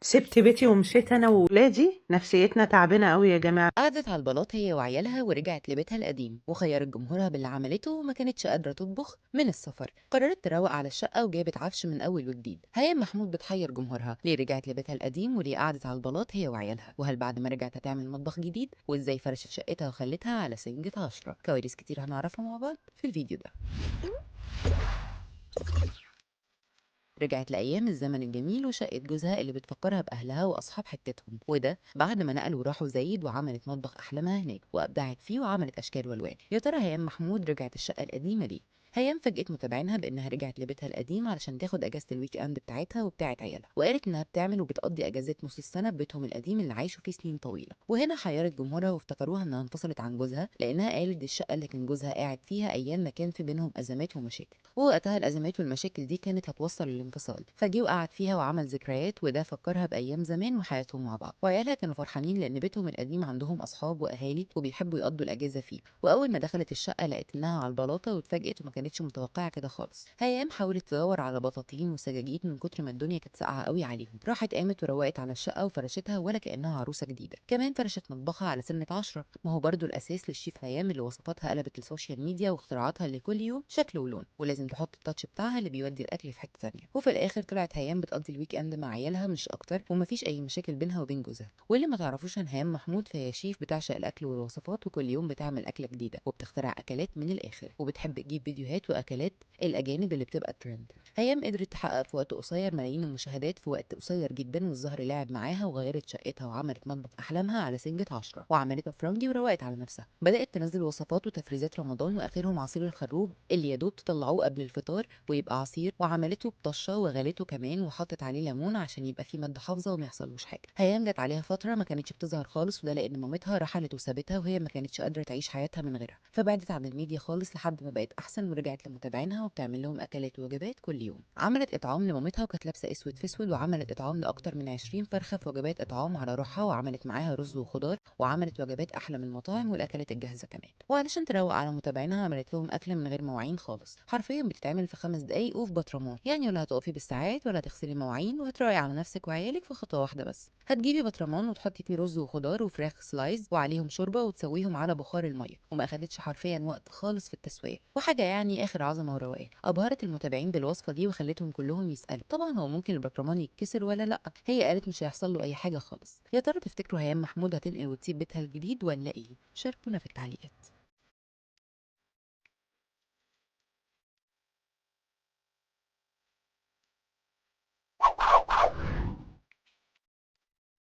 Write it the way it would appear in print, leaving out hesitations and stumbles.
سبت بيتي ومشيت انا وولادي، نفسيتنا تعبانة قوي يا جماعة. قعدت على البلاط هي وعيالها ورجعت لبيتها القديم وخيرت جمهورها باللي عملته، وما كانتش قادرة تطبخ من السفر. قررت تروق على الشقة وجابت عفش من اول وجديد. هيام محمود بتحير جمهورها ليه رجعت لبيتها القديم وليه قعدت على البلاط هي وعيالها، وهل بعد ما رجعت هتعمل مطبخ جديد، وازاي فرشت شقتها وخلتها على سنجة 10. كواليس كتير هنعرفها مع بعض في الفيديو ده. رجعت لأيام الزمن الجميل وشقة جوزها اللي بتفكرها بأهلها وأصحاب حتتهم، وده بعد ما نقلوا وراحوا زايد وعملت مطبخ أحلامها هناك وأبدعت فيه وعملت أشكال وألوان. يا ترى هيام محمود رجعت الشقة القديمة ليه؟ هيام فاجئت متابعينها بانها رجعت لبيتها القديم علشان تاخد اجازه ال weekend بتاعتها وبتاعه عيالها، وقالت انها بتعمل وبتقضي اجازات نص السنة ببيتهم القديم اللي عايشوا فيه سنين طويلة. وهنا حيرت جمهورها وافتكروها انها انفصلت عن جوزها، لانها قالت دي الشقة اللي كان جوزها قاعد فيها ايام ما كان في بينهم ازمات ومشاكل، ووقتها الازمات والمشاكل دي كانت هتوصل للانفصال، فجه وقعد فيها وعمل ذكريات، وده فكرها بايام زمان وحياتهم مع بعض. وعيالها كانوا فرحانين لان بيتهم القديم عندهم اصحاب واهالي وبيحبوا يقضوا الاجازة فيه. واول ما دخلت الشقة لقت انها على البلاطه واتفاجئت وما كانتش متوقعه كده خالص. هيام حاولت تدور على بطاطين وسجاجيد من كتر ما الدنيا كانت ساقعه قوي عليهم. راحت قامت وروقت على الشقة وفرشتها ولا كانها عروسه جديدة. كمان فرشت مطبخها على سنة 10، ما هو برضو الاساس للشيف هيام اللي وصفاتها قلبت ال social media واختراعاتها اللي كل يوم شكل ولون، ولازم تحط ال touch بتاعها اللي بيودي الاكل في حتة ثانية. وفي الاخر طلعت هيام بتقضي ال weekend مع عيالها مش اكتر، ومفيش اي مشاكل بينها وبين جوزها. واللي ما تعرفوش عن هيام محمود فهي شيف بتعشق الاكل والوصفات، وكل يوم بتعمل اكله جديدة وبتخترع اكلات من الاخر، وبتحب تجيب فيديوهات واكلات الاجانب اللي بتبقى ترند. هيام قدرت تحقق في وقت قصير ملايين المشاهدات في وقت قصير جدا، والزهر لعب معاها وغيرت شقتها وعملت مطبخ احلامها على سنجة 10، وعملتها فرنجي وروقت على نفسها. بدات تنزل وصفات وتفريزات رمضان، واخرهم عصير الخروب اللي يا دوب تطلعوه قبل الفطار ويبقى عصير، وعملته بطشه وغلته كمان وحطت عليه ليمون عشان يبقى فيه مادة حافظه وما يحصلوش حاجة. هيام جت عليها فترة ما كانتش بتظهر خالص، وده لان مامتها رحلت وسابتها وهي ما كانتش قادرة تعيش حياتها من غيرها، فبعدت عن الميديا خالص لحد ما بقت احسن ورجعت لمتابعينها وبتعمل لهم اكلات ووجبات كل يوم. عملت اطعام لمامتها وكانت لابسه اسود في اسود، وعملت اطعام لاكتر من 20 فرخة في وجبات اطعام على روحها، وعملت معاها رز وخضار، وعملت وجبات احلى من المطاعم والاكلات الجاهزة كمان. وعلشان تروق على متابعينها عملت لهم اكله من غير مواعين خالص، حرفيا بتتعمل في 5 دقايق وفي بطرمان، يعني ولا هتقفي بالساعات ولا هتغسلي مواعين، وهتروقي على نفسك وعيالك في خطوة واحدة بس. هتجيبي بطرمان وتحطي فيه رز وخضار وفراخ slice وعليهم شوربة وتسويهم على بخار المية، وما اخدتش حرفيا وقت خالص في التسوية، وحاجه يعني اخر عظمه وروقان. ابهرت المتابعين بالوصفه دي وخلتهم كلهم يسالوا طبعا هو ممكن البطرمان يتكسر ولا لا. هي قالت مش هيحصل له اي حاجة خالص. يا ترى تفتكروا هيام محمود هتنقل وتسيب بيتها الجديد ولا ايه؟ شاركونا في التعليقات.